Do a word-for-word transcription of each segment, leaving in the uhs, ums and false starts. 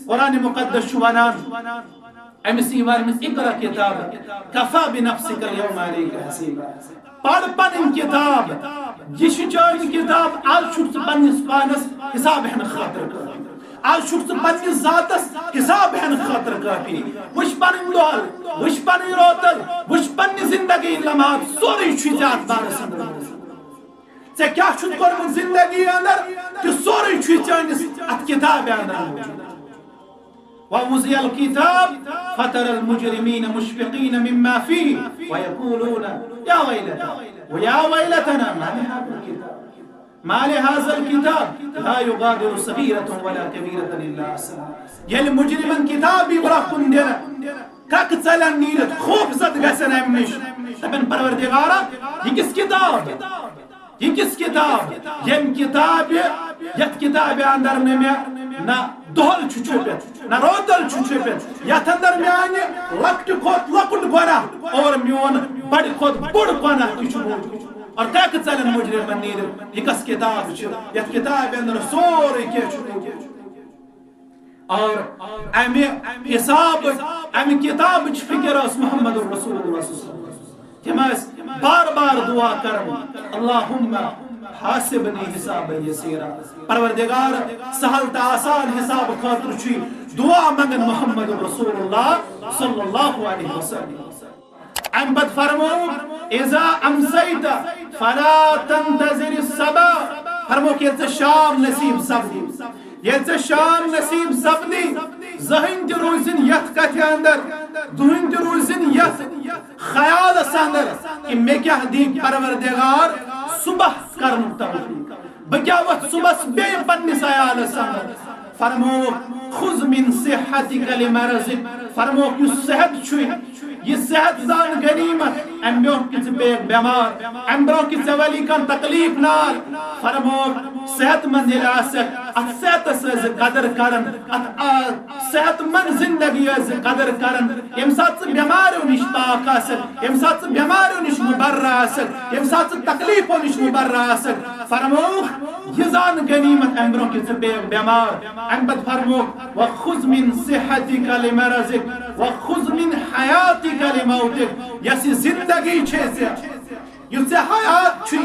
قرآن مقدس چھُ ونان، أمِس یی وننہٕ، "اقرأ کتابک کفی بنفسک الیوم علیک حسیبا۔" پَر پَنٕنۍ کِتاب، یہِ چھِ چٲنۍ کِتاب، آز چھُکھ ژٕ پننِس پانس حساب ہٮ۪نہٕ خٲطرٕ کٲفی۔ آز چھُکھ ژٕ پننِس ذاتس حساب ہٮ۪نہٕ خٲطرٕ کٲفی۔ وٕچھ پنٕنۍ دۄہل، وٕچھ پنٕنۍ روتل، وٕچھ پننہِ زندگی لمحات، سورُے چھُے ژےٚ اتھ بارس اندر موجود۔ ژےٚ کیٛاہ چھُتھ کوٚرمُت زندگی اندر، تہِ سورُے چھُے چٲنِس اتھ کِتابہِ اندر موجود۔ ووضع الكتاب فترى المجرمين مشفقين مما فيه ويقولون يا ويلتى، ويا ويلتنا ما لهذا الكتاب، ما لهذا الكتاب لا يغادر صغيرة ولا كبيرة إلا أحصاها۔ ییٚلہِ مجرمن کتاب یی برٛونٛہہ کُن دِنہٕ، کرٛکہٕ ژلن نیٖرِتھ، خوف زد گژھن امہِ نِش، دپن، "پروردگارا، یہِ کِژھ کتاب؟" یہِ کِژھ کتاب؟ ییٚمہِ کتابہِ، یتھ کتابہِ اندر نہٕ مےٚ نہ دۄہل چھُ چھُپِتھ، نہ روتل چھُ چھُپِتھ، یتھ اندر میانہِ لۄکٹہِ کھۄتہٕ لۄکُٹ گۄناہ اور میون بڑِ کھۄتہٕ بوٚڑ گۄناہ تہِ چھُ موجود۔ اور کرٛکہٕ ژلن مجرمن نیٖرِتھ، یہِ کۄس کتاب چھِ؟ یتھ کتابہِ اندر سورُے کینٛہہ چھُ موجود۔ اور امہِ حساب، امہِ کتابٕچ فکر ٲس محمد رسول اللہ صلی اللہ علیہ وسلم۔ تِم ٲسۍ بار بار دعا کران، "اللہم حاسبنی حسابا یسیرا۔" پروردگار، سہل تہٕ آسان حساب خٲطرٕ چھُ دعا منگان محمد رسول اللہ صلی اللہ علیہ وسلم۔ امہِ پتہٕ فرموو، "اذا امسیت فلا تنتظر الصباح۔" فرمووُکھ، ییٚلہِ ژےٚ شام نصیب سپدی، ییٚلہِ ژےٚ شام نصیب سپدی، زٕہٕنۍ تہِ روٗزِن یتھ کتھِ اندر، زٕہٕنۍ تہِ روٗزِن یتھ خیالس اندر کہِ مےٚ کیٛاہ دی پروردگار صبح کرنُک توفیق۔ بہٕ کیٛاہ وۄتھٕ صبحس بیٚیہِ پننِس عیالس اندر؟ فرمووُکھ، "خذ من صحتک لمرضک۔" فرمووُکھ، یُس صحت چھُے، یہِ صحت زان غنیمت، امہِ برونٛہہ کہِ ژٕ پیٚیَکھ بٮ۪مار، امہِ برونٛہہ کہِ ژےٚ ولی کانٛہہ تکلیف نار۔ فرمووُکھ، صحت مند ییٚلہِ آسکھ، اتھ صحتس ٲسۍ زِ قدر کران، اتھ آ-، صحت مند زندگی ٲسۍ زِ قدر کران۔ ییٚمہِ ساتہٕ ژٕ بٮ۪ماریو نِش پاک آسکھ، ییٚمہِ ساتہٕ ژٕ بٮ۪ماریو نِش مُبرہ آسکھ، ییٚمہِ ساتہٕ ژٕ تکلیفو نِش مُبرہ آسکھ، فرمووُکھ، یہِ زان غنیمت، امہِ برونٛہہ کہِ ژٕ پیٚیَکھ بٮ۪مار۔ امہِ پتہٕ فرمووُکھ، "وخذ من صحتک لمرضک، وخذ من حیاتک لموتک۔" یۄس یہِ زندگی چھے ژےٚ، یُس ژےٚ حیات چھُے،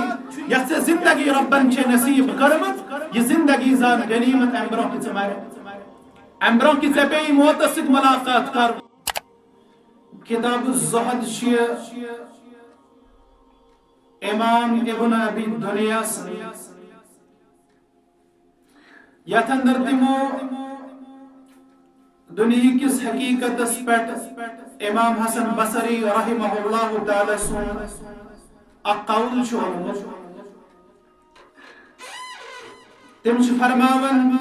یۄس ژےٚ زندگی رۄبن چھے نصیب کٔرمٕژ، یہِ زندگی زان غنیمت، امہِ برونٛہہ کہِ ژٕ مرکھ، امہِ برونٛہہ کہِ ژےٚ پیٚیہِ موتس سۭتۍ ملاقات کرُن۔ کتاب الزہد چھِ امام ابن ابی دنیا سٕنٛز، یتھ اندر تِمو دنیا کِس حقیقتس پٮ۪ٹھ امام حسن بصری رحمہ اللہ تعالی سُنٛد اکھ قول چھُ ووٚنمُت۔ تِم چھِ فرماوان،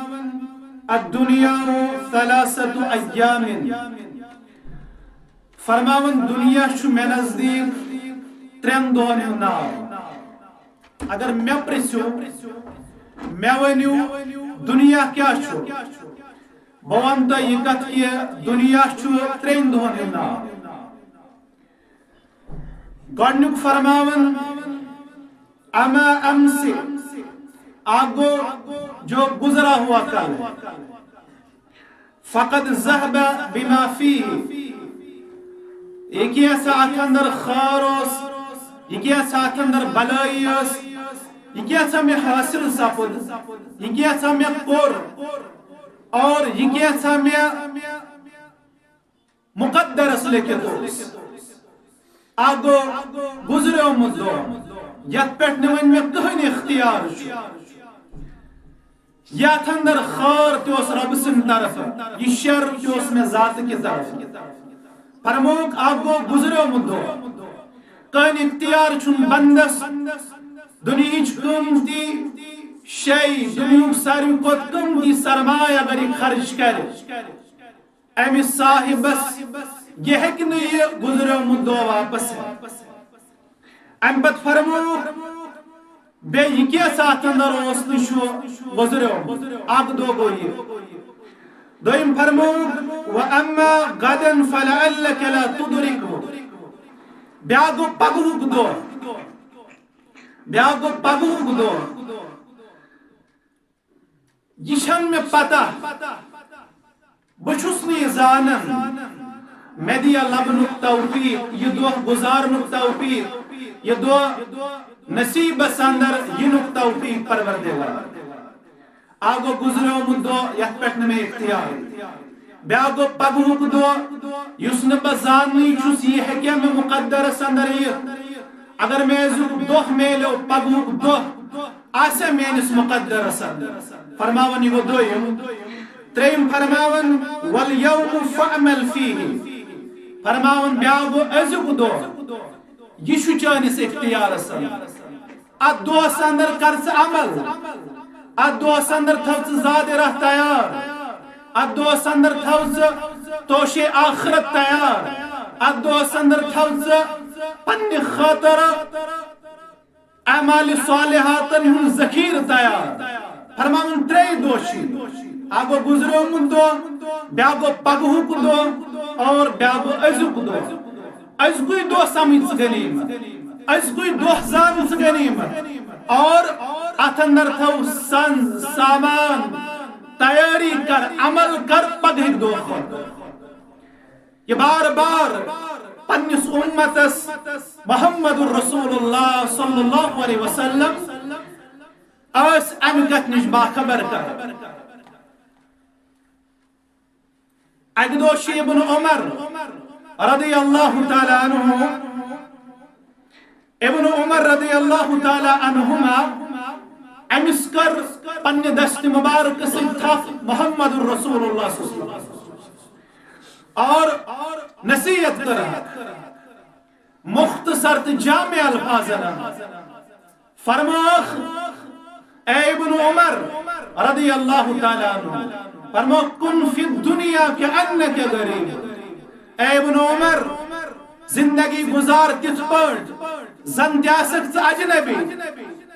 "الدنیا ثلاثة ایام۔" فرماوان، دنیا چھُ مےٚ نزدیٖک ترٛٮ۪ن دۄہن ہُنٛد ناو۔ اگر مےٚ پرژھِو، مےٚ ؤنِو، دنیا کیٛاہ چھُ؟ بہٕ وَنہٕ تۄہہِ یہِ کَتھ کہِ دنیا چھُ ترٛٮ۪ن دۄہَن ہُنٛد ناو۔ گۄڈٕنیُک فرماوان، "اما امس"، اکھ گوٚو جو گزرا ہوا کل۔ فقد ذهب بما فيه۔ یہِ کینٛژھا اتھ اندر خار اوس، یہِ کینٛژھا اتھ اندر بلٲیی ٲس، یہِ کینٛژھا مےٚ حٲصِل سپُد، یہِ کینٛژھا مےٚ کوٚر، اور یہِ کینٛژھا مےٚ مقدرس لیکھِتھ اوس۔ اکھ گوٚو گُزریومُت دۄہ، یتھ پٮ۪ٹھ نہٕ وۄنۍ مےٚ کٕہٕنۍ اختیار چھُ۔ یتھ اندر خٲر تہِ اوس رۄبہٕ سٕنٛدِ طرفہٕ، یہِ شر تہِ اوس مےٚ ذاتہٕ کہِ طرفہٕ۔ فرمووُکھ، اکھ گوٚو گُزریومُت دۄہ۔ کٕہٕنۍ اختیار چھُنہٕ بندس دُنیہٕچ قۭمتی شے، دُنیہُک ساروی کھۄتہٕ قۭمتی سرمایہ اگر یہِ خرٕچ کرِ، أمِس صاحبس، یہِ ہیٚکہِ نہٕ یہِ گُزریومُت دۄہ واپس ہٮ۪تھ۔ امہِ پتہٕ فرمووُکھ، بیٚیہِ یہِ کیٛاہ اتھ اندر اوس نہٕ چھُ گُزریومُت، اکھ دۄہ گوٚو یہِ۔ دوٚیِم فرمووُکھ، "وَأَمَّا غَدًا فَلَعَلَّكَ لَا تُدْرِكُهُ۔" بیٛاکھ گوٚو پگہُک دۄہ، بیٛاکھ گوٚو پگہُک دۄہ۔ یہِ چھَنہٕ مےٚ پتہ، بہٕ چھُس نہٕ یہِ زانان، مےٚ دِیا لبنُک توفیق، یہِ دۄہ گُزارنُک توفیق، یہِ دۄہ نصیٖبس اندر یِنُک توفیق پروردگار۔ اکھ گوٚو گُزریومُت دۄہ یتھ پٮ۪ٹھ نہٕ مےٚ اختیار، بیٛاکھ گوٚو پگہُک دۄہ یُس نہٕ بہٕ زاننٕے چھُس یہِ ہیٚکیٛاہ مےٚ مُقدرس اندر یِتھ۔ اگر مےٚ أزیُک دۄہ میلیو، پگہُک دۄہ آسیٛا میٲنِس مُقدرس اندر؟ فرماوان یہِ گوٚو دوٚیِم۔ ترٛیٚیِم فرماوان، "والیوم فاعمل فیہ"، فرماوان بیٛاکھ گوٚو أزیُک دۄہ، یہِ چھُ چٲنِس اختیارس اندر۔ اتھ دۄہس اندر کر ژٕ عمل، اتھ دۄہس اندر تھاو ژٕ زادِ راہ تیار، اتھ دۄہس اندر تھاو ژٕ توشے آخرت تیار، اتھ دۄہس اندر تھاو ژٕ پننہِ خٲطرٕ اعمال صالحاتن ہُنٛد ذخیرٕ تیار۔ فرماوُن ترٛے دۄہ چھِ، اکھ گوٚو گُزریومُت دۄہ، بیٛاکھ گوٚو پگہُک دۄہ اور بیٛاکھ گوٚو أزیُک دۄہ۔ أزکُے دۄہ سمجھ ژٕ غنیمت، أزکُے دۄہ زان ژٕ غنیمت، اور اتھ اندر تھاو سن سامان، تیٲری کر، عمل کر پگہٕکۍ دۄہ خٲطرٕ۔ یہِ بار بار پننِس اُمتس محمد رسول اللہ صلی اللہ علیہ وسلم ٲسۍ امہِ کتھِ نِش باخبر کران۔ اکہِ دۄہ چھُ ابن عمر رضی اللہ تعالیٰ عنہ، ابن عمر رضی اللہ تعالیٰ عنہما، أمِس کٔر پننہِ دستِ مبارکہٕ سۭتۍ تھپھ محمد رسول اللہ صلی اللہ علیہ وسلم اور نصیحت کٔر، مختصر تہٕ جامع الفاظن اندر۔ فرمووُکھ، اے ابن عمر رضی اللہ تعالیٰ عنہ، فرمووُکھ، "کن فی الدنیا کأنک غریب"۔ اے ابن عمر، زندگی گزار تِتھ پٲٹھۍ زن تہِ آسکھ ژٕ اجنبی،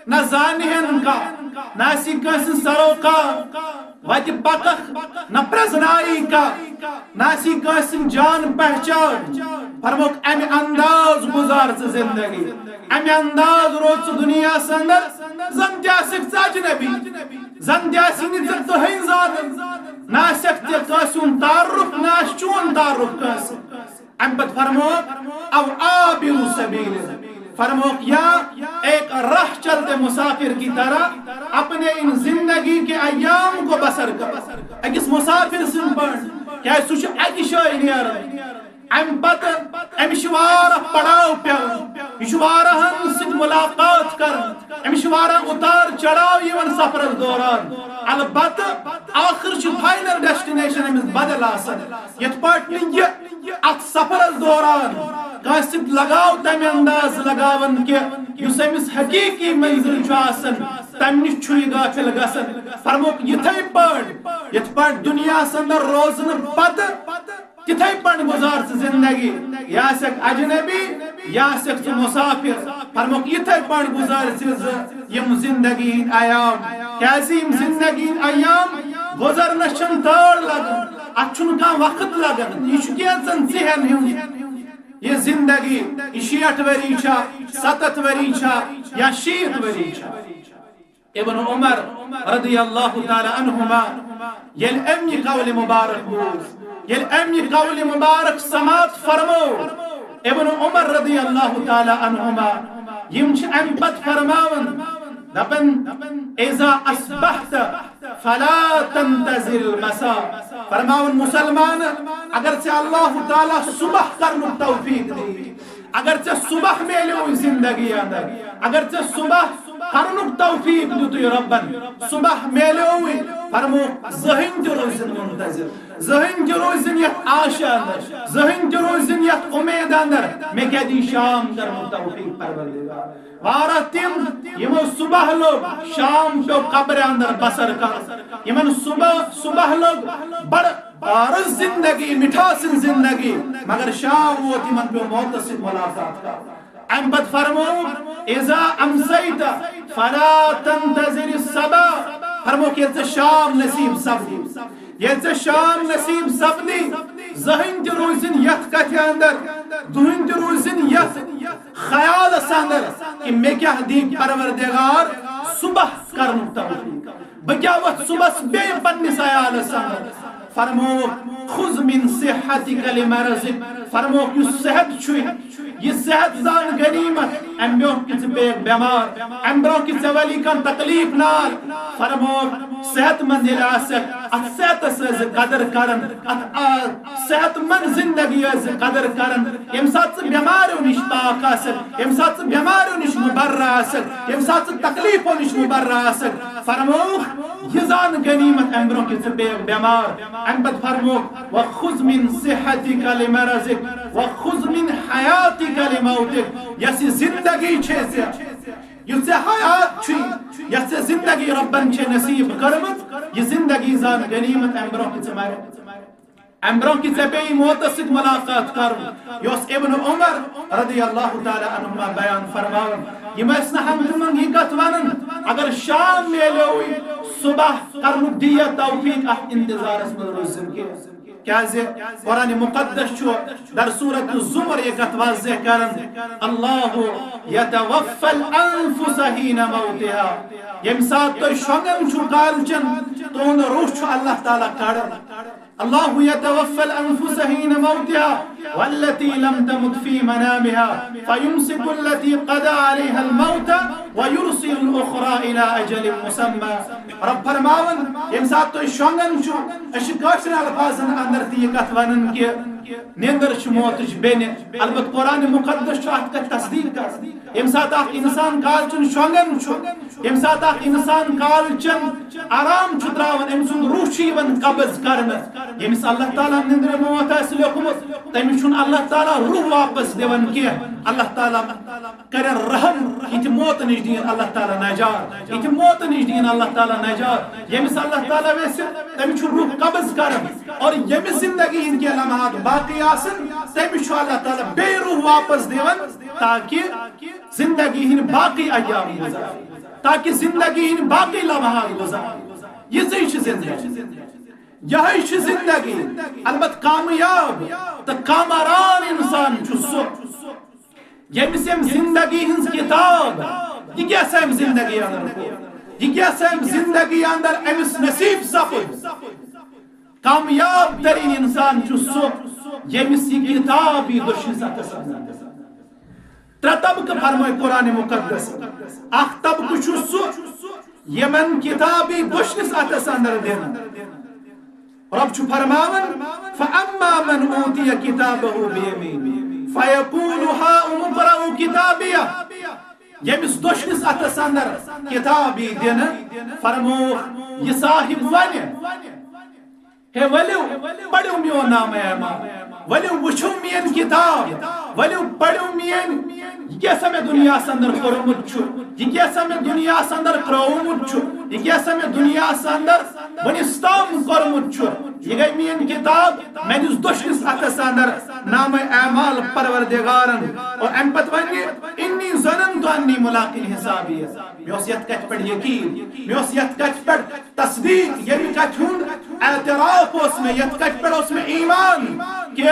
نہ زانہن کانٛہہ، نہ آسی کٲنٛسہِ سروکار، وتہِ پککھ نہ پرزنایی کانٛہہ، نہ آسی کٲنٛسہِ جان پہچان۔ فرمووُکھ، امہِ انداز گزار ژٕ زندگی، امہِ انداز روز ژٕ دنیاہس اندر، زن تہِ آسکھ ژٕ اجنبی، زن تہِ آسی نہٕ ژےٚ کٕہٕنۍ زانان، نہ آسکھ ژےٚ کٲنٛسہِ ہُنٛد تعارُف، نہ آسہِ چون تعارُف کٲنٛسہِ۔ امہِ پتہٕ فرمووُکھ، "او عابر سبیل"، فرمووُکھ، یا ایک راہ چلتے مسافر کی طرح اپنے ان زندگی کے ایام کو بسر کر۔ أکِس مسافر سٕنٛدۍ پٲٹھۍ، کیٛازِ سُہ چھُ اکہِ جایہِ نیران، امہِ پتہٕ أمِس چھِ واریاہ پڑاو پٮ۪وان، یہِ چھُ واریاہن سۭتۍ ملاقات کران، أمِس چھِ واریاہ اُتار چڑاو یِوان سفرس دوران، البتہٕ ٲخر چھُ final destination أمِس بدل آسان۔ یِتھ پٲٹھۍ نہٕ یہِ اتھ سفرس دوران کٲنٛسہِ سۭتۍ لگاو تمہِ انداز لگاوان کہِ یُس أمِس حقیقی منزل چھُ آسان، تمہِ نِش چھُ یہِ غافل گژھان۔ فرمووُکھ، یِتھے پٲٹھۍ، یِتھ پٲٹھۍ دُنیاہس اندر روزنہٕ پتہٕ تِتھے پٲٹھۍ گُزار ژٕ زندگی، یا آسکھ اجنبی، یا آسکھ ژٕ مسافر۔ فرمووُکھ، یِتھے پٲٹھۍ گُزار ژٕ زٕ یِم زندگی ہٕنٛدۍ ایام، کیازِ یِم زندگی ہٕنٛدۍ ایام گُزرنس چھنہٕ تٲر لگان، اتھ چھُنہٕ کانٛہہ وقت لگان، یہِ چھُ کینٛژن ژِہٮ۪ن ہُنٛد۔ یہِ زندگی، یہِ شیٹھ ؤری چھا، ستتھ ؤری چھا، یا شیٖتھ ؤری چھا؟ ابن عمر رضی اللہ تعالیٰ عنہما ییٚلہِ أمۍ یہِ قول مبارک بوٗز، ییٚلہِ أمۍ یہِ قول مبارک سماعت فرمو، ابن عمر رضی اللہ تعالیٰ عنہما، یِم چھِ اَمہِ پتہٕ فرماوان، دَپان، "اذا اصبحت فلا تنتظر المساء"، فرماوان، مسلمان، اگر ژےٚ اللہ تعالیٰ صبح کرنُک توفیق دی، اگر ژےٚ صبح میلیو زندگی اندر، اگر ژےٚ صبح کرنُک توفیق دیُتُے رۄبن، صبح میلیووٕے، فرمووُکھ، زٕہٕنۍ تہِ روٗزِن منتظر، زٕہٕنۍ تہِ روٗزِن یتھ آشہِ اندر، زٕہٕنۍ تہِ روٗزِن یتھ اُمید اندر، مےٚ کیٛاہ دی شام کرنُک توفیق پروردگار۔ واریاہ تِم یِمو صبح لوگ شام پیو قبرِ اندر بسر کرُن، یِمن صبح، صبح لوگ بڑٕ رٕژ زندگی، مِٹھاسٕن زندگی، مگر شام ووت یِمن پیو موتس سۭتۍ ملاقات کرُن۔ امہِ پتہٕ فرمووُکھ، "اذا امسیت فلا تنتظر الصباح"، فرمووُکھ، ییٚلہِ ژےٚ شام نصیب سپدی، ییٚلہِ ژےٚ شام نصیب سپدی، زٕہٕنۍ تہِ روٗزِن یتھ کتھِ اندر، زٕہٕنۍ تہِ روٗزِن یتھ خیالس اندر کہِ مےٚ کیٛاہ دی پروردگار صبح کرنُک توفیق، بہٕ کیٛاہ وۄتھٕ صبحس بیٚیہِ پننِس عیالس اندر۔ فرمووُکھ، خذ من صحتك لمرضك، فرموکھ، یُس صحت چھُے، یہِ صحت زان غنیمت، امہِ برونٛہہ کہِ ژٕ پیٚیَکھ بٮ۪مار، امہِ برونٛہہ کہِ ژےٚ ولی کانٛہہ تکلیف نال، فرموکھ، صحت مند ییٚلہِ آسکھ، اتھ صحتس ٲسۍ زِ قدر کران، اتھ آ-، صحت مند زندگی ٲسۍ زِ قدر کران، ییٚمہِ ساتہٕ ژٕ بٮ۪ماریو نِش پاک آسکھ، ییٚمہِ ساتہٕ ژٕ بٮ۪ماریو نِش مُبرّا آسکھ، ییٚمہِ ساتہٕ ژٕ تکلیفو نِش مُبرّا آسکھ، فرمووُکھ، یہِ زان غنیمت، امہِ برونٛہہ کہِ ژٕ پیٚیَکھ بٮ۪مار۔ امہِ پتہٕ فرمووُکھ، وَخُذْ مِنْ صِحَّتِكَ لِمَرَضِكَ وَخُذْ مِنْ حَيَاتِكَ لِمَوْتِكَ، یۄس یہِ زندگی چھے ژےٚ، یُس ژےٚ حیات چھُے، یۄس ژےٚ زندگی رۄبن چھے نصیب کٔرمٕژ، یہِ زندگی زان غنیمت، امہِ برونٛہہ کہِ ژٕ مرکھ۔ امہِ برونٛہہ کہِ ژےٚ پیٚیہِ موتس سۭتۍ ملاقات کرُن، یہِ اوس ابن عمر رضی اللہ تعالیٰ عنہما بیان فرماوان۔ یِم ٲسۍ نہٕ ہنگتہٕ منٛگہٕ یہِ کتھ ونان، اگر شام میلیوٕے، صبح کرنُک دِیا توفیق، اتھ انتظارس منٛز روٗزِو کینٛہہ۔ کیازِ قرآن مقدس چھُ در سورت الزمر یہِ کتھ واضح کران، اللہ یتوفی الانفس حین موتها، ییٚمہِ ساتہٕ تُہۍ شۄنٛگان چھِو کالچن، تُہُنٛد روح چھُ اللہ تعالیٰ کڑان۔ اللہ یتوفی الانفس حین موتها والتی لم تمت فی منامها فیمسک التی قضی علیها الموت ویرسل الاخری الی اجل مسمی۔ رب فرماوان، ییٚمہِ ساتہٕ تُہۍ شۄنٛگان چھِو، أسۍ چھِ کٲشرٮ۪ن الفاظن اندر تہِ یہِ کتھ ونان کہِ نیندر چھِ موتٕچ بیٚنہِ۔ البتہٕ قرآن مقدس چھُ اتھ کتھِ تصدیق کران۔ ییٚمہِ ساتہٕ اکھ انسان کالچن شۄنٛگان چھُ، ییٚمہِ ساتہٕ اکھ انسان کالچن آرام چھُ تراوان، أمۍ سُنٛد روح چھُ یِوان قبض کرنہٕ۔ ییٚمِس اللہ تعالیٰ نیندرِ موت آسہِ لیوٚکھمُت، تٔمِس چھُنہٕ اللہ تعالیٰ روح واپس دِوان کینٛہہ۔ اللہ تعالیٰ کرن رحم، یہِ تہِ موت نِش دِیِن اللہ تعالیٰ نجات، یہِ تہِ موت نِش دِیِن اللہ تعالیٰ نجات۔ ییٚمِس اللہ تعالیٰ ویژھِ، تٔمِس چھُ روح قبض کران، اور ییٚمِس زندگی ہٕنٛدۍ کینٛہہ لمحات باقی آسن، تٔمِس چھُ اللہ تعالیٰ بیٚیہِ روح واپس دِوان، تاکہِ زندگی ہٕنٛدۍ باقی ایام گُزارن، تاکہِ زندگی ہٕنٛدۍ باقی لمحات گُزارن۔ یِژٕے چھِ زندگی، یِہوٚے چھِ زندگی۔ البتہٕ کامیاب تہٕ کامران انسان چھُ سُہ، ییٚمِس أمۍ زندگی ہٕنٛز کِتاب، یہِ کیٛاہ سا أمۍ زندگی اندر کوٚر، یہِ کیٛاہ سا أمۍ زندگی اندر أمِس نصیب سپُد۔ کامیاب ترین انسان چھُ سُہ، ییٚمِس یہِ کِتاب یی دٔچھنِس اتھس اندر۔ ترٛےٚ طبقہٕ فرمٲے قرآن مقدس۔ اکھ طبقہٕ چھُ سُہ، یِمن کِتاب یی دٔچھنِس اتھس اندر دِنہٕ۔ رب چھُ فرماوان، فَأَمَّا مَنْ أُوتِيَ كِتَابَهُ بِيَمِينِهِ فَيَقُولُ هَاؤُمُ اقْرَءُوا كِتَابِيَهْ۔ ییٚمِس دٔچھنِس اتھس اندر کِتاب یی دِنہٕ، فرمووُکھ، یہِ صاحب ونہِ، ہے ؤلِو، پٔرِو میون نامہ اعمال، ؤلِو وٕچھِو میٲنۍ کِتاب، ؤلِو پٔرِو میٲنۍ، یہِ کیٛاہ سا مےٚ دُنیاہس اندر کوٚرمُت چھُ، یہِ کیٛاہ سا مےٚ دُنیاہس اندر ترٛوومُت چھُ، یہِ کیٛاہ سا مےٚ دُنیاہس اندر وُنِس تام کوٚرمُت چھُ۔ یہِ گٔے میٲنۍ کِتاب، مےٚ دِژ دٔچھنِس اتھس اندر نامہ اعمال پروردگارن۔ اور امہِ پتہٕ ونہِ، انی ظننت انی ملاق حسابیہ۔ مےٚ اوس یتھ کتھِ پٮ۪ٹھ یقین، مےٚ اوس یتھ کتھِ پٮ۪ٹھ تصدیق، ییٚمہِ کتھِ ہُنٛد اعتراف اوس مےٚ، یتھ کتھِ پٮ۪ٹھ اوس مےٚ ایمان کہِ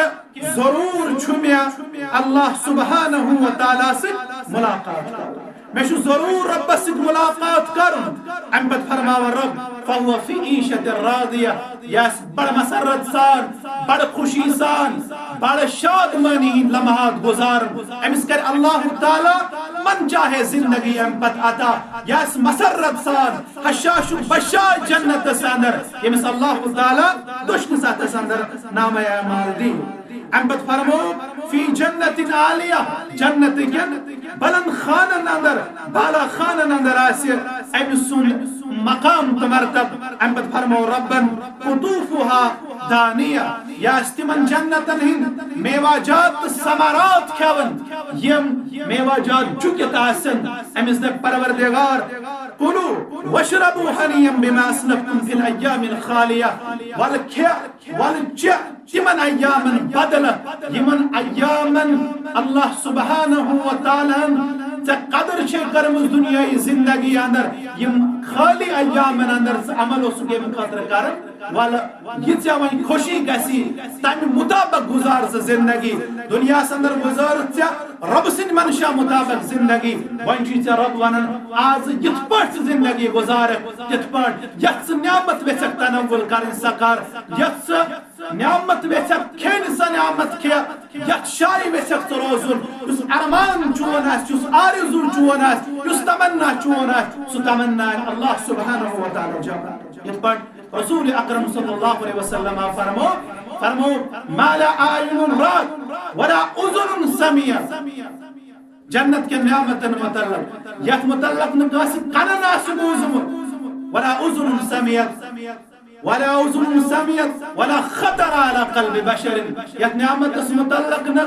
ضروٗر چھُ مےٚ اللہ سبحانہ و تعالیٰ سۭتۍ ملاقات کرُن۔ مےٚ چھُ ضروٗر رۄبس سۭتۍ ملاقات کرُن۔ امہِ پتہٕ فرماوان رۄب، فَهُوَ فِي عِيشَةٍ رَاضِيَةٍ، یہِ آسہِ بڑٕ مسرت سان، بڑٕ خوشی سان، بڑٕ شادمٲنی ہٕنٛدۍ لمحات گُزارُن۔ أمِس کرِ اللہ تعالیٰ من چاہے زندگی امہِ پتہٕ عطا، یہِ آسہِ مسرت سان، ہشاش و بشاش جنتس اندر، ییٚمِس اللہ تعالیٰ دٔچھنِس اتھس اندر نامہ اعمال دی۔ امہِ پتہٕ فرمو، فی جنت عالیہ، جنت کٮ۪ن بلند خانن اندر، بالا خانن اندر آسہِ أمۍ سُنٛد مقام تہٕ مرتب۔ امہِ پتہٕ فرمو رۄبن، قطوفها دانیہ، یہِ آسہِ تِمن جنتن ہٕنٛدۍ میوہ جات تہٕ ثمرات کھٮ۪وان، یِم میوہ جات جُکِتھ آسن۔ أمِس دپہِ پروردگار، کُلو واشربو ہنیئا بما اسلفتم فی الایام الخالیہ، ولہٕ کھےٚ، ولہٕ چےٚ تِمن ایامن بدلہٕ، یِمن ایامن اللہ سبحانہ و تعالیٰ ہن ژےٚ قدر چھے کٔرمٕژ دُنیٲیی زندگی اندر، یِم خٲلی ایامن اندر ژٕ عمل اوسُکھ ییٚمہِ خٲطرٕ کران۔ ولہٕ یہِ ژےٚ وۄنۍ خوشی گژھی، تمہِ مطابق گُزار ژٕ زندگی۔ دُنیاہس اندر گُزٲرٕتھ ژےٚ رۄبہٕ سٕنٛدِ منشا مطابق زندگی۔ وۄنۍ چھُے ژےٚ رۄب ونان، آز یِتھ پٲٹھۍ ژٕ زندگی گُزارکھ، تِتھ پٲٹھۍ، یتھ ژٕ نعمت ویژھکھ تناول کرٕنۍ، سۄ کر۔ یتھ ژٕ نعمت ویژھکھ کھیٚنۍ، سۄ نعمت کھے۔ یتھ جایہِ ویژھکھ ژٕ روزُن، یُس ارمان چون آسہِ، یُس آرزو چون آسہِ، یُس تمنا چون آسہِ، سُہ تمنا اللہ سبحانہ و تعالیٰ جمع۔ یتھ پٲٹھۍ رسول اکرم صلی اللہ علیہ وسلم فرمو، فرمو، "ما لا عین رات ولا اذن سمعت۔" جنت کٮ۪ن نعمتن متعلق، یتھ متعلق نہٕ کٲنٛسہِ کنن آسہِ بوٗزمُت، ولا اذن سمعت، ولا اذن سمعت، ولا خطر علی قلب بشر، یتھ نعمتس متعلق نہٕ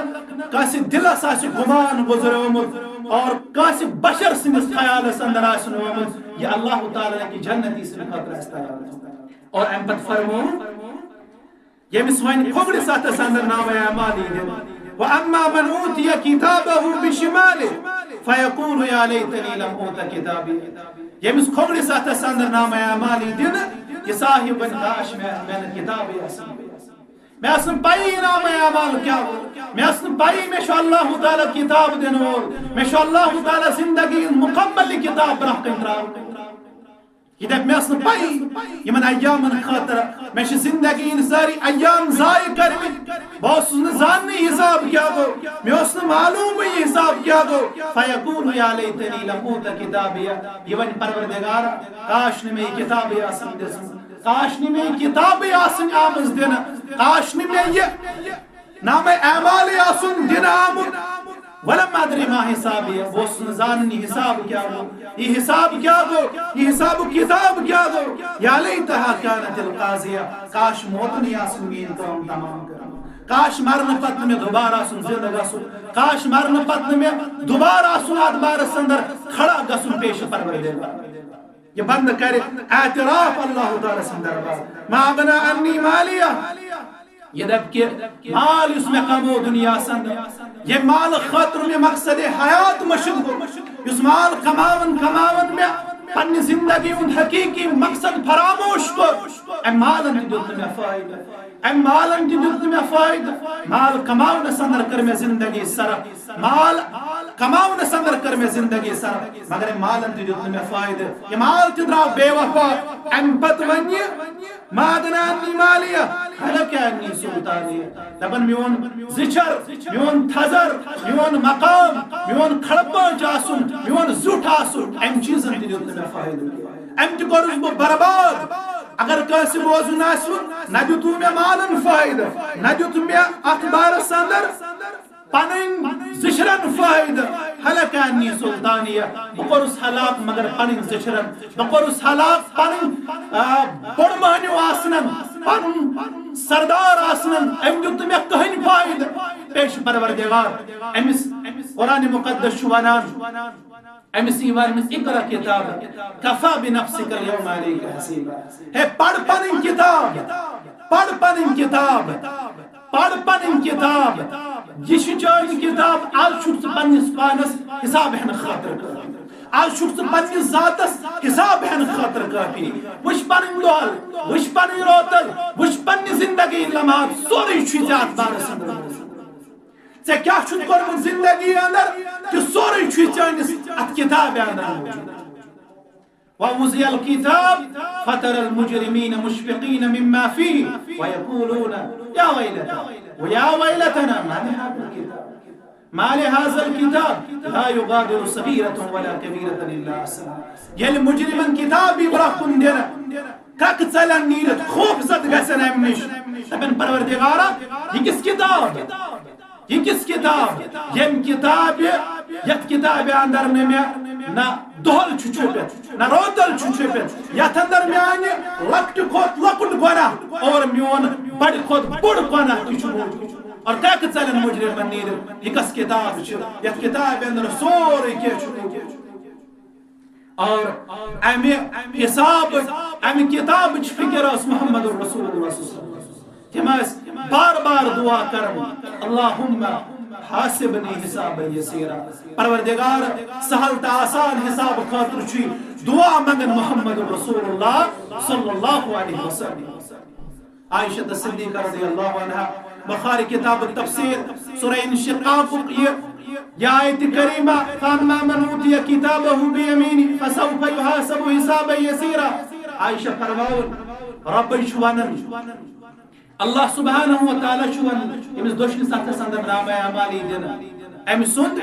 کٲنٛسہِ دلس آسہِ گمان گزریومُت اور کٲنٛسہِ بشر سٕنٛدِس خیالس اندر آسہِ نہٕ آمُت، یہِ اللہ تعالیٰ ہن کہِ جنتی سٕنٛدِ خٲطرٕ آسہِ تیار۔ اور امہِ پتہٕ فرموو، ییٚمِس وۄنۍ کھوورِس اتھس اندر نامہ اعمال یی دِنہٕ، "واما من اوتی کتابہ بشمالہ فیقول یا لیتنی لم اوت کتابیہ۔" ییٚمِس کھوورِس اتھس اندر نامہ اعمال یی دِنہٕ، یہِ صاحب ونہِ، "کاش مےٚ، مےٚ نہٕ کتابٕے آسان۔" مےٚ ٲس نہٕ پَیی نامہ اعمال کیٛاہ گوٚو۔ مےٚ ٲس نہٕ پَیی مےٚ چھُ اللہ تعالیٰ کتاب دِنہٕ وول۔ مےٚ چھُ اللہ تعالیٰ زندگی ہُنٛد مُکمل یہِ کتاب برٛونٛہہ کَنہِ ترٛاوُن۔ یہِ دَپہِ، مےٚ ٲس نہٕ پَیی یِمن ایامن خٲطرٕ۔ مےٚ چھِ زندگی ہٕنٛدۍ سٲری ایام ضایع کٔرمٕتۍ۔ بہٕ اوسُس نہٕ زاننٕے حساب کیٛاہ گوٚو۔ مےٚ اوس نہٕ معلومٕے یہِ حساب کیٛاہ گوٚو۔ فیقول یا لیتنی لم اوت کتابیہ۔ یہِ وَنہِ، پروردگارا، کاش نہٕ مےٚ یہِ کتابٕے آسن دِژمٕژ۔ کاش نہٕ مےٚ کتابٕے آسٕنۍ آمٕژ دِنہٕ، کاش نہٕ مےٚ یہِ نامہ اعمالٕے آسُن دِنہٕ آمُت۔ ولم ادری ما حسابیہ، بہٕ اوسُس نہٕ زانان یہِ حساب کیٛاہ گوٚو، یہِ حساب کیٛاہ گوٚو، یہِ حساب و کتاب کیٛاہ گوٚو۔ یا لیتہا کانت القاضیہ، کاش موتنٕے آسُن میٛٲنۍ کٲم تمام کٔرمٕژ۔ کاش مرنہٕ پتہٕ نہٕ مےٚ دوبارٕ آسُن زندٕ گژھُن، کاش مرنہٕ پتہٕ نہٕ مےٚ دوبارٕ آسُن اتھ بارس اندر کھڑا گژھُن پیش پروردگار۔ یہِ بندٕ کرِ اعتراف اللہ تعالیٰ سٕنٛدِ دربار، "ما اغنی عنی مالیہ۔" یہِ دپہِ کہِ مال یُس مےٚ کمو دُنیاہس اندر، ییٚمہِ مالہٕ خٲطرٕ مےٚ مقصد حیات مٔشِد گوٚو، یُس مال کماون کماون مےٚ پننہِ زندگی ہُنٛد حقیقی مقصد فراموش کوٚر، امہِ مالن تہِ دیُت نہٕ مےٚ فٲیدٕ، امہِ مالن تہِ دیُت نہٕ مےٚ فٲیدٕ۔ مال کماونس اندر کٔر مےٚ زندگی صرف، مال کماونس اندر کٔر مےٚ زندگی صرف، مگر امہِ مالن تہِ دیُت نہٕ مےٚ فٲیدٕ۔ یہِ مال تہِ درٛاو بے وفا۔ امہِ پتہٕ ونہِ، "ما اغنی عنی مالیہ، ہلک عنی سلطانیہ۔" دپان، میون زِچھر، میون تھزر، میون مقام، میون کھڑپٲنچ آسُن، میون زیُٹھ آسُن، امہِ چیٖزن تہِ دیُت نہٕ مےٚ فٲیدٕ۔ امہِ تہِ کوٚرُس بہٕ برباد۔ اگر کٲنٛسہِ بوزُن آسہِ، نہ دیُتوُ مےٚ مالن فٲیدٕ، نہ دیُت مےٚ اتھ بارس اندر پنٕنۍ زِچھرن فٲیدٕ۔ ہلک عنی سلطانیہ، بہٕ کوٚرُس ہلاک مگر پنٕنۍ زِچھرن، بہٕ کوٚرُس ہلاک پنٕنۍ، آ، بوٚڑ مہنیو آسنن، پنُن سردار آسنن، أمۍ دیُت نہٕ مےٚ کٕہٕنۍ فٲیدٕ۔ پیش پروردگار، أمِس قرآن مقدس چھُ ونان، أمِس یی وننہٕ، "اقرأ کتابک، کفی بنفسک الیوم علیک حسیبا۔" ہے، پَر پَنٕنۍ کِتاب، پَر پَنٕنۍ کِتاب، پَر پَنٕنۍ کِتاب۔ یہِ چھِ چٲنۍ کِتاب۔ آز چھُکھ ژٕ پننِس پانَس حساب ہٮ۪نہٕ خٲطرٕ کٲفی۔ آز چھُکھ ژٕ پننِس ذاتَس حساب ہٮ۪نہٕ خٲطرٕ کٲفی۔ وٕچھ پَنٕنۍ دۄہَل، وٕچھ پَنٕنۍ روتَل، وٕچھ پننہِ زندگی لمحات، سورُے چھُے ژےٚ اَتھ بارَس اندر موٗجوٗد۔ ژےٚ کیٛاہ چھُتھ کوٚرمُت زندگی اندر، تہِ سورُے چھُے چٲنِس اَتھ کِتابہِ اندر موٗجوٗد۔ ووضع الكتاب فترى المجرمين مشفقين مما فيه ويقولون يا ويلتى، يا ويلتنا ما لهذا الكتاب، ما لهذا الكتاب لا يغادر صغيرة ولا كبيرة إلا أحصاها۔ ییٚلہِ مجرمن کتاب یی برٛونٛہہ کُن دِنہٕ، کرٛکہٕ ژلن نیٖرِتھ، خوف زد گژھن امہِ نِش۔ دپن، پروردگارا، یہِ کِژھ کتاب؟ یہِ کِژھ کتاب؟ ییٚمہِ کتابہِ، یتھ کتابہِ اندر نہٕ مےٚ نہ دۄہل چھُ چھُپِتھ، نہ روتل چھُ چھُپِتھ، یتھ اندر میانہِ لۄکٹہِ کھۄتہٕ لۄکُٹ گۄناہ اور میون بڑِ کھۄتہٕ بوٚڑ گۄناہ تہِ چھُ موٗجوٗد۔ اور کرٛکہٕ ژلن مجرمن نیٖرِتھ، یہِ کۄس کتاب چھِ؟ یتھ کتابہِ اندر سورُے کینٛہہ چھُ موٗجوٗد۔ اور امہِ حساب، امہِ کتابٕچ فکر ٲس محمد رسول اللہ صلی اللہ علیہ وسلم۔ تِم ٲسۍ بار بار دعا کران، "اللہم حاسبنی حسابا یسیرا"، پروردگار، سہل تہٕ آسان حساب خٲطرٕ چھُ دعا منگان محمد رسول اللہ صلی اللہ علیہ وسلم۔ عائشہ صدیقہ رضی اللہ عنہا، بخاری کتاب التفسیر، سورہ انشقاقُک یہِ، یہِ آیت کریمہ، "فاما من اوتی کتابہ بیمینہ فسوف یحاسب حسابا یسیرا"۔ عائشہ فرماوان، رۄبے چھُ ونان، اللہ سبحانہ و تعالیٰ چھُ ونان، أمِس دٔچھنِس اَتھس اندر نامہ اعمال یی دِنہٕ، أمۍ سُنٛد،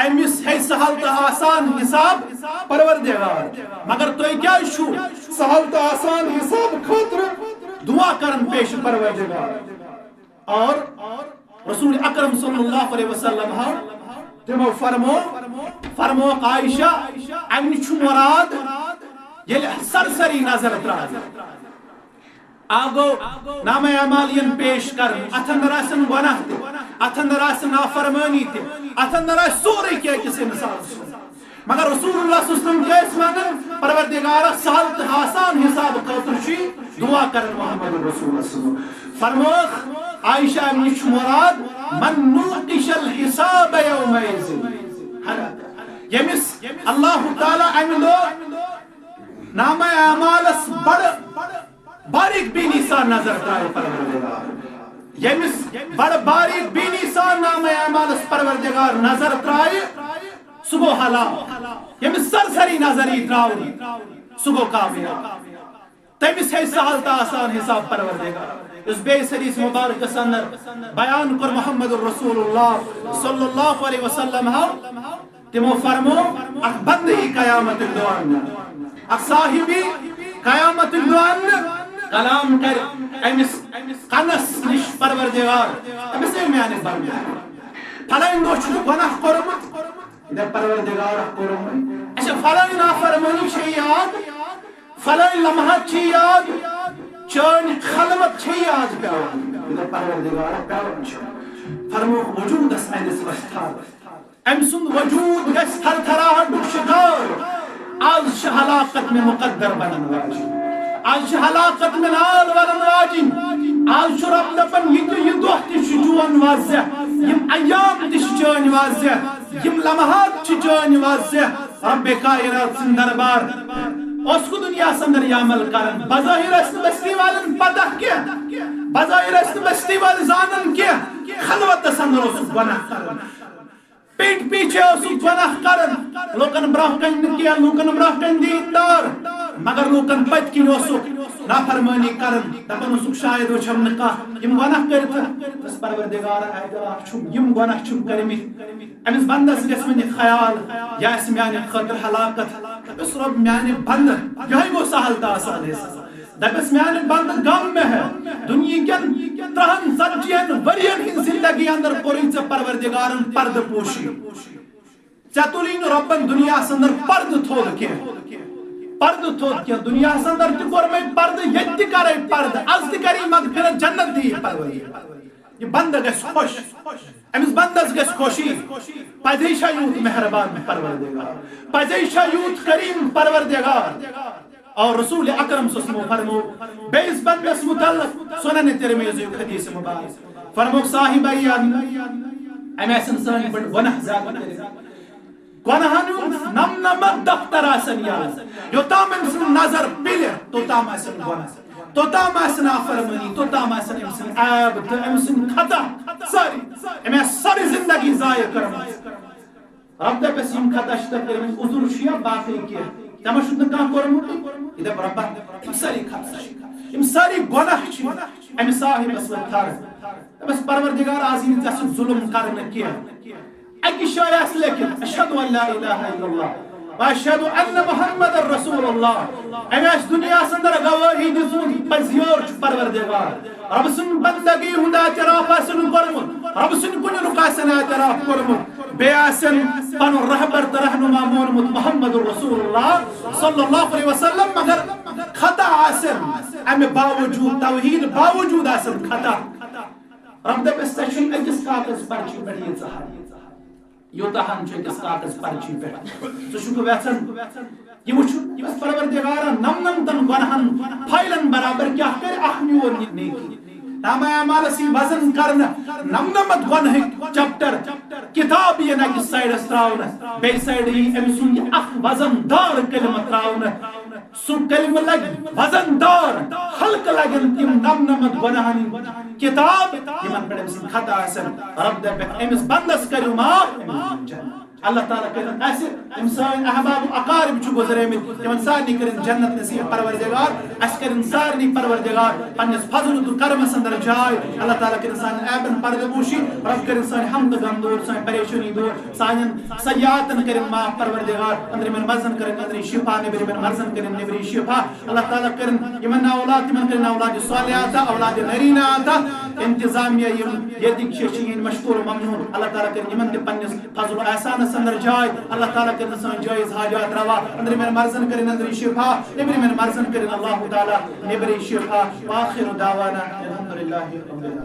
أمِس ہے سہل تہٕ آسان حساب پروردگار۔ مگر تُہۍ کیٛازِ چھِو سہل تہٕ آسان حساب خٲطرٕ دعا کران پیش پروردگار؟ اور رسول اکرم صلی اللہ علیہ وسلم ہو تِمو فرمو، فرموکھ عائشہ، اَمہِ چھُ مراد ییٚلہِ سرسری نظر ترٛاوِ۔ آ گو، نامہ اعمال یِن پیش کرنہٕ، اتھ اندر آسن گۄناہ تہِ، اتھ اندر آسہِ نافرمٲنی تہِ، اتھ اندر آسہِ سورُے کینٛہہ أکِس انسان سُنٛد۔ مگر رسول اللہ صلی اللہ علیہ وسلم کیٛاہ ٲسۍ ونان؟ پروردگارا، سہل تہٕ آسان حساب خٲطرٕ چھُ یہِ دعا کران محمد رسول اللہ صلی اللہ علیہ وسلم۔ فرموکھ عائشہ، اَمہِ نِش چھُ مراد، من نوقش الحساب یومئذ۔ ییٚمِس اللہ تعالیٰ اَمہِ دۄہ نامہ اعمالس بڑٕ باریک بینی سان نظر ترٛایہِ پروردگار۔ ییٚمِس بڑٕ باریک بینی سان نامہ اعمالس پروردگار نظر ترٛایہِ، سُہ گوٚو ہلاک۔ ییٚمِس سرسری نظر یی ترٛاونہٕ، سُہ گوٚو کامیاب۔ تٔمِس ہے سہل تہٕ آسان حساب پروردگار۔ یُس بیٚیِس حدیث مبارکس اندر بیان کوٚر محمد رسول اللہ صلی اللہ علیہ وسلم ہو، تِمو فرمو، اکھ بندٕ یی قیامتُک دۄہ اننہٕ، اکھ صاحب یی قیامتُک دۄہ اننہٕ، کلام کرِ أمِس کنس نِش پروردگار، أمِس ہے میانہِ بندٕ، فلٲنۍ دۄہ چھُ گۄناہ کوٚرمُت، یہِ دپہِ پروردگار کوٚرمُت۔ اچھا، فلٲنۍ نافرمٲنی چھے یاد، فلٲنۍ لمحات چھے یاد، چٲنۍ خلوت چھے یاد پٮ۪وان، یہِ دپہِ پروردگار پٮ۪وان چھُ۔ فرموکھ وجوٗدس اندِس وۄتھِ تھر۔ أمۍ سُنٛد وجوٗد گژھِ تھرتھراہٹُک شِکار۔ آز چھِ ہلاکت مےٚ مقدر بنن واجِنۍ۔ آز چھِ ہلاکت مےٚ نال ونن واجِنۍ۔ آز چھُ رب دپان، یہِ تہِ، یہِ دۄہ تہِ چھُ چون واضح، یِم ایام تہِ چھِ چٲنۍ واضح، یِم لمحات چھِ چٲنۍ واضح۔ رب کائنات سُنٛد دربار۔ اوس کُ دُنیاہس اندر یہِ عمل کران؟ بظاہر ٲسۍ نہٕ بستی والٮ۪ن پتہ کینٛہہ، بظاہر ٲسۍ نہٕ بستی وٲلۍ زانان کینٛہہ، خلوتس اندر اوس گۄناہ کران۔ پیٹ پیچھے اوسُکھ گۄناہ کران، لوٗکن برٛونٛہہ کنہِ نہٕ کینٛہہ، لوٗکن برٛونٛہہ کنہِ دیٖندار، مگر لوٗکن پٔتۍ کِنۍ اوسُکھ نافرمٲنی کران، دپان اوسُکھ، شاید وٕچھم نہٕ کانٛہہ یِم گۄناہ کٔرِتھ۔ بس پروردگار، اے دِلا چھُم، یِم گۄناہ چھِم کٔرمٕتۍ۔ أمِس بندس گژھِ وۄنۍ یہِ خیال، یہِ آسہِ میانہِ خٲطرٕ ہلاکت۔ دپس، رۄب، میانہِ بندٕ، یِہوٚے گوٚو سہل تہٕ آسان حِصہٕ۔ دپس، میانہِ بندٕ، غم مہ ہے، دُنیہکٮ۪ن ترٛہن ژتجی ہن ؤرین ہٕنٛز زندگی اندر کوٚرُے ژےٚ پروردگارن پردٕ پوشی۔ ژےٚ تُلی نہٕ رۄبن دُنیاہس اندر پردٕ تھوٚد کینٛہہ، پردٕ تھوٚد کینٛہہ۔ دُنیاہس اندر تہِ کوٚر مےٚ پردٕ، ییٚتہِ تہِ کرے پردٕ، از تہِ کرے مغفرت، جنت دِیہِ پروردگار۔ یہِ بندٕ گژھِ خۄش، أمِس بندس گژھِ خۄشی۔ پزے چھا یوٗت مہربان پروردگار، پزے چھا یوٗت کریم پروردگار۔ اور رسول اکرم صلی اللہ علیہ وسلم فرمو بیٚیِس بندس متعلق، سنن ترمذی حدیث مبارک، فرموکھ، صاحب ایام، أمۍ آسن سٲنۍ پٲٹھۍ گۄناہ زیادٕ کٔرِتھ۔ گۄناہن ہُنٛد نم نمت دفتر آسن یلہٕ۔ یوٚتام أمۍ سٕنٛز نظر پِلہِ، توٚتام آسن گۄناہ، توٚتام آسہِ نافرمٲنی، توٚتام آسن أمۍ سٕنٛدۍ عیب تہٕ أمۍ سٕنٛدۍ خطا سٲری۔ أمۍ آسہِ سٲرٕے زندگی ضایع کٔرمٕژ۔ رب دپس، یِم خطا چھِ تۄہہِ کٔرمٕتۍ، عذر چھُ یا باقٕے کینٛہہ؟ تمہ چھُ نہٕ کانٛہہ کوٚرمُت۔ یہِ دپہِ، رۄبا، یِم سٲری خطا چھِ، یِم سٲری گۄناہ چھِ أمِس صاحبس وۄنۍ تھر۔ دپس، پروردگار، آز یی نہٕ ژےٚ سۭتۍ ظلم کرنہٕ کینٛہہ۔ اکہِ جایہِ آسہِ لیکھِتھ، اشہد ان لا الہ الا اللہ و اشہد ان محمد رسول اللہ۔ أمۍ آسہِ دُنیاہس اندر گوٲہی دِژمٕژ، پزیور چھُ پروردگار۔ رب سٕنٛدِ بندگی ہُنٛد اعتراف آسن کوٚرمُت، رب سٕنٛدِ کُنہِ رُکن آسن اعتراف کوٚرمُت، بیٚیہِ آسن پنُن رہبر تہٕ رہنما مونمُت محمد رسول اللہ صلی اللہ علیہ وسلم، مگر خطا آسن امہِ باوجود، توحید باوجود آسن خطا۔ رب دپس، ژےٚ چھُے أکِس کاغذ پرچہِ پٮ۪ٹھ ییٖژاہ ہن۔ یوٗتاہ ہن چھُ أکِس کاغذ پرچہِ پٮ۪ٹھ۔ ژٕ چھُکھ وٮ۪ژھان یہِ وٕچھُن، یہِ وٕچھ پروردگارن نمنمتن گۄناہن فایلن برابر کیٛاہ کرِ اکھ میون یہِ نیکی۔ نامہ اعمالس یی وزن کرنہٕ، نمنمتھ گۄنہٕکۍ چیپٹر کتاب یِن أکِس سایڈس تراونہٕ، بیٚیہِ سایڈٕ یی أمۍ سُنٛد یہِ اکھ وزن دار کلمہٕ تراونہٕ۔ سُہ کلمہٕ لگہِ وزن دار، ہلکہٕ لگن تِم نمنمتھ گۄناہن ہٕنٛدۍ کتاب، یِمن پٮ۪ٹھ أمۍ سٕنٛدۍ خطا آسن۔ رب دپہِ، أمِس بندس کٔرِو معاف، أمِس دِیِو جنت۔ اللہ تعالیٰ کٔرِن اَسہِ یِم سٲنۍ احباب و اقارب چھِ گُزریمٕتۍ، تِمن سارنٕے کٔرِن جنت نصیب پروردگار۔ اَسہِ کٔرِن سارنٕے پروردگار پننِس فضل تہٕ کرمس اندر جاے۔ اللہ تعالیٰ کٔرِن سانٮ۪ن عیبن پردٕ پوشی، رب کٔرِن سٲنۍ ہم تہٕ غم دوٗر، سٲنۍ پریشٲنی دوٗر، سانٮ۪ن سیاحتن کٔرِن معاف پروردگار۔ أنٛدرِمٮ۪ن مرضن کٔرِن أنٛدری شفا، نیٚبرِمٮ۪ن مرضن کٔرِن نیٚبری شفا۔ اللہ تعالیٰ کٔرِن یِمن اولاد، تِمن کٔرِن اولاد صالحہ عطا، اولاد نرینہ عطا۔ انتظامیہ یِم ییٚتِکۍ چھِ، چھِ یِہِنٛدۍ مشکور و ممنون۔ اللہ تعالیٰ کٔرِن یِمن تہِ پننِس فضل و احسانس اندر جاے۔ اللہ تعالیٰ کٔرِن سٲنۍ جٲیز حاجات روا۔ أنٛدرِمٮ۪ن مرضن کٔرِن أنٛدری شفا، نیٚبرِمٮ۪ن مرضن کٔرِن اللہ تعالیٰ نیٚبری شفا۔ وآخر دعوانا الحمد للہ رب العالمین۔